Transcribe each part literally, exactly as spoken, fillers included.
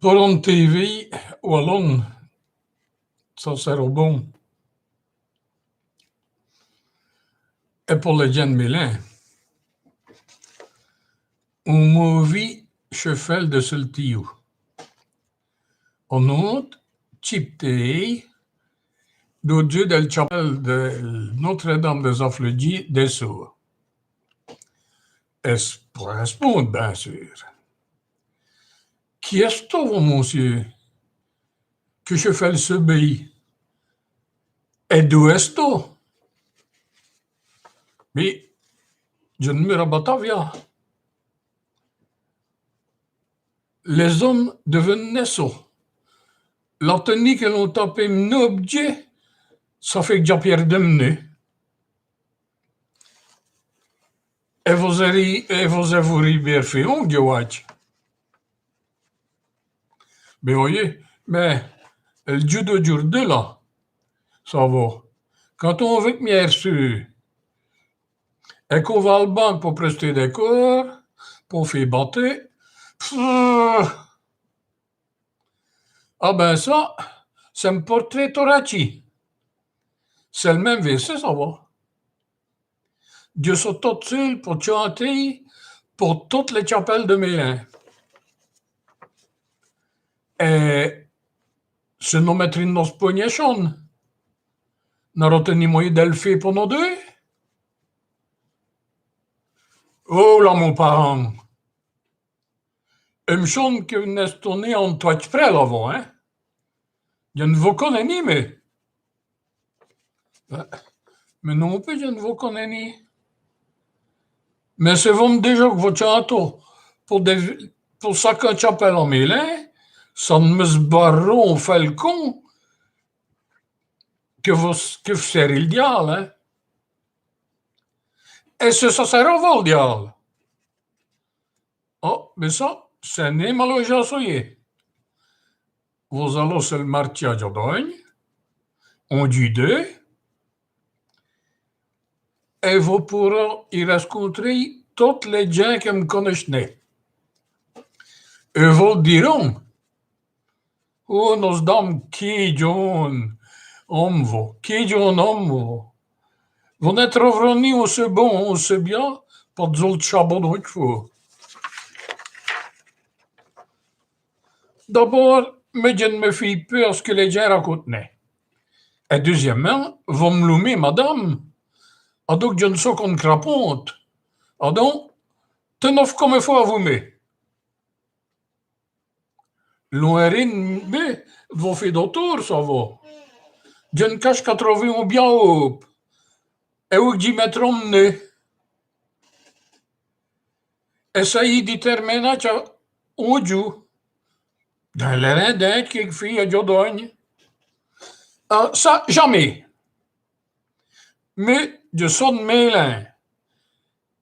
Por one T V walone, ça sèreût bon. Èt po lès djins d' Mélin. On mauvi chèfèl dè soltioû. On-ôte tchip'téye dodjus dèl tchapèle dè Notre-Dame dès Affligés dè Sôs. Èst po rèsponde, bin sûr. Qui èstoz-ve, monsieû, qui chèfèl si bèye ? Èt d'où èstoz ? Mi, dji d'meure a Batavia. Lès-omes d'vènenut sôs. La tènue qui l'on tape m'n-obdjèt, ça fêt qu' dj'a pièrdu m'-nez. Èt vos-èvoz, èt vos-èvoz bén fêt onk, dji wadje. Bin oyi, mins èl djoû d'odjoûrdu la, ça va. Quand on vèt qu' m'n-nez èst sû, èt qu'on va al banque po prèster dès cwès, po fé bater, pff, ah bin ça, c'èst m' portrét tot ratchî. C'èst l' min.me vêci, ça va. Dji so tot seûl po tchanter po totes lès tchapèles dè Mélin. Èt si nos mètrins nos pognes èchone, n'arans-tu nén moyén dè l' fé po nos deûs ? Oh là, mon parant, i m' chone qui vos n'èstoz nén a one twadje près, là, vos, hin ? Dji n' vos conè nén, mi. Bin, mi non pus, dji n' vos conè nén. Mins si vos m' dijez qui vos tchantoz po dès, po saqwè tchapèle a Mélin, ça n' mi s' bârerot on fèlcon qui vos, qui vos sèrîz l' diâle, hin. Èt si ça sèreût vos l' diâle ? Oh, mins ça, c'èst nén malaujî a soyî. Vos aloz su l' martchi a Djodogne, on djoû, èt vos pôroz i rèscontrer totes lès djins qui m' conèchenut. Èt vos dîroz : « Oh, nosse dame, qué djon.ne ome, vos, qué djon.ne ome, vos. Vos n'è troveroz nén ossi bon, ossi bia, pa dès-ôtes chabons, don, i faut. » D'abôrd, mi, dji n' mi fîye pus a ç' qui lès djins racontenut. Èt deûzyinmint, vos m' loumez madame, adon dji n' so qu' one craponte. Adon, tinoz come i faut avou mi. Lon èrin.ne, mi, vos fêt do toûr, ça va. Dji n' cache qu'a trover on bia aube. Èt oyi qu' dji mètrè m'-nez. Èt ça, i dètèrmine a on djoû. Dins lès rindins d' quékefîye a Djodogne. Ah, ça, jamés. Mi, dji so d' Mélin.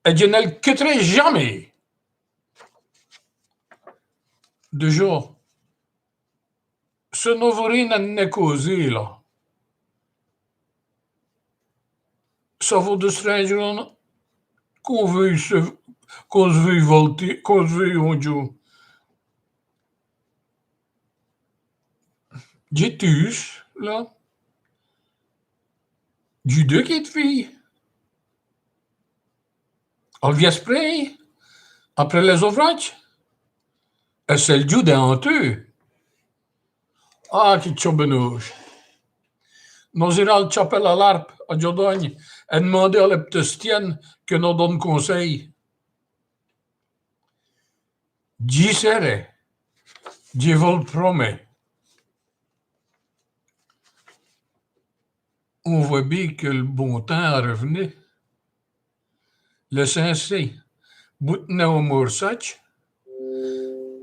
Èt dji n' èl quit'rè jamés. Dèdja, si nos v'rîz nén causer, là, ça vos distindj'rè qu'on v'reût, qu'on s' v'reût voltî, qu'on s' v'reût on djoû. Dji tûche, là. Dji d'kite fîye. Al vièspréye, après lès-ovradjes, èt c'èst l' djoû dè hanteû. Ah, qué tchobène auje. Nos îrans al tchapèle a l'Arpe, a Djodogne, èt d'mander a lès p'tits tiènes qui nos done consèy. Dj'î sèrè, dji vos l' promèt. On vwèt bén qui l' bon tins a riv'nu. Lès cinsîs boutenut on moursatche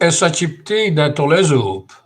èt s'achip'tèt dins tos lès-aubes.